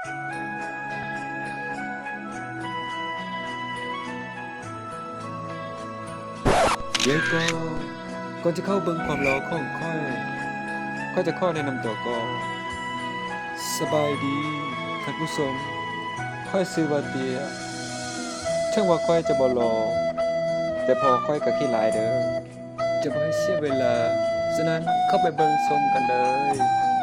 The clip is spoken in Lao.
ດຽວກ່ອນ, ກ່ອນຈະເຂົ້າເບິ່ງຄວາມຫຼໍ່ຂອງຂ້ອຍ, ຂ້ອຍຈະຂໍແນະນຳຕົວກ່ອນ. ສະບາຍດີທ່ານຜູ້ຊົມ, ຂ້ອຍຊື່ວ່າເຕ້ຍ. ເຖິງວ່າຂ້ອຍຈະບໍ່ຫຼໍ່, ແຕ່ພໍ່ຂ້ອຍກໍຂີ້ຮ້າຍເດີ້. ຈະບໍ່ໃຫ້ເສຍເວລາ, ສະນັ້ນເຂົ້າໄປເບິ່ງຊົມກັນເລີຍ.